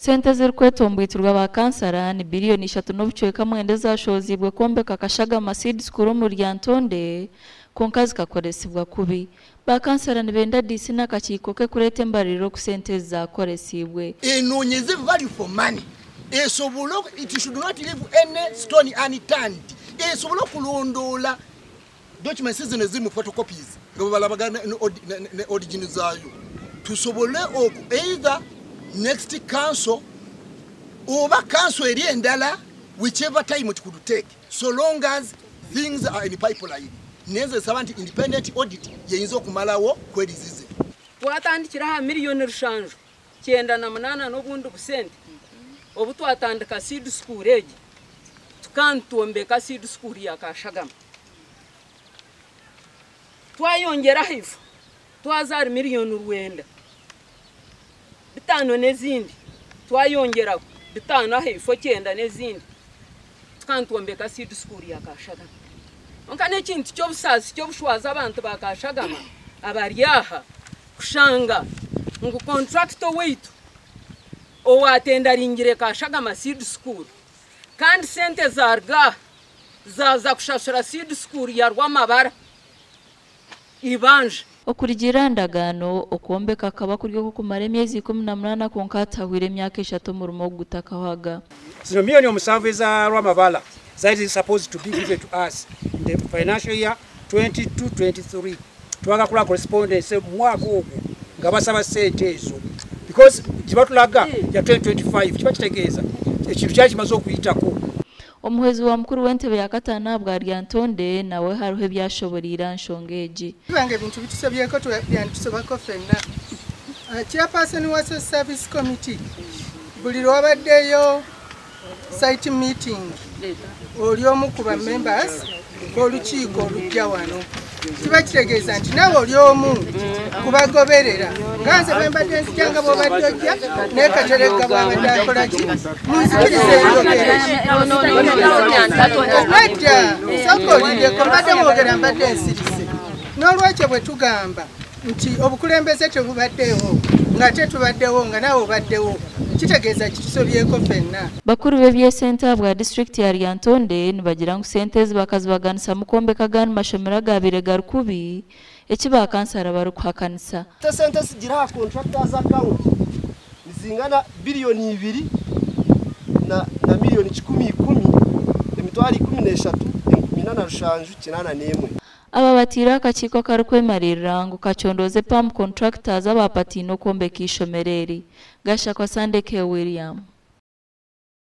Sente ezirikwetombwitirwa ba kansara ni biriyoni 3.9 ezashoziibwe kwombeka Kashagama Seed School omuri Lyantonde kwonka zikakoresibwa kubi. Ba kansara nibenda DC n'akakiiko ke kureeta embariro oku sente ezi zakoresibwe. Enoonyeze value for money esobole it should not leave any stone unturned esobole okulondoola documents zino eziri mu photocopies nga bwebalabagana ne origin zaayo tusobole oku either next council oba council eri endala, whichever time it could take, so long as things are in pipeline. Nenze nsaba nti independent audit yeyinza okumalawo kwerizize. Twatandikira aha miliyoni 798 n'obundi busente obu twatandika seed school egi tukantombeka seed school ya Kashagama. Twayongera ahaifo twaza ahari miliyoni 905 n'ezindi, twayongeraho 5 ahaifo 9 n'ezindi, tukantombeka seed school ya Kashagama. Konka n'ekintu ky'obusaasi ky'obushwaza abantu ba Kashagama abari aha kushanga ngu contractor waitu owatendaringire Kashagama seed school kandi sente zaruga zaza kushashura seed school ya Rwamabara ibanja. Okurugiirira aha ndagaano, okwombeka kukaba kuri okw'okumara emyezi 18 kwonka hatahwire emyaka 3 omurimo ogu gutakahwaga. Zino miliyoni 7 eza Rwamabara zari supposed to be given to us in the financial year 22-23. Twakakula correspondence mu mwaka ogwo nga basaba sente ezo because kibatulaga ya 2025 kiba kitegeeza ekintu kyali kimaze okuyitako. Omuhwezi wa mukuru w'entebe ya kataano bwa Lyantonde nawe hariho ebyashoboreire aha nshonga egi. Bibanga ebintu bitusobyeko byanditusobako ffenna. Chairperson wa Social Service Committee, buli lwabaddeyo site meeting oli omu ku ba members b'olukiiko olujja wano, kiba kitegeeza nti naawe oli omu kubagoberera nga nze bwe mbadde nzija nga bw'obadde ojja naye Kateregga bw'abadde akola ki. Munzikirize njogere. Nedda, sooka olindeko, mbadde mwogera mbadde nsirise. N'olwekyo bwe tugamba nti obukulembeze tebubaddeewo ng'ate tubaddewo nga naawe obaddewo, kitegeeza kitusobyeko ffenna. Bakuru b'ebyesente bwa disitulikiti ya Lyantonde nibagira ngu sente ezi bakazibaganisamu kwombeka agandi mashomero agabaire gari kubi, eki bakansara barikuhakanisa. Sente zigira aha contractors account nizingana biliyoni 2 na miliyoni 110, 137,481. Aba batiire akakiiko karikwemarira ngu kacondooze PAM contractors abapatiine okwombeka ishomero eri. Gashakwa Sandeke William.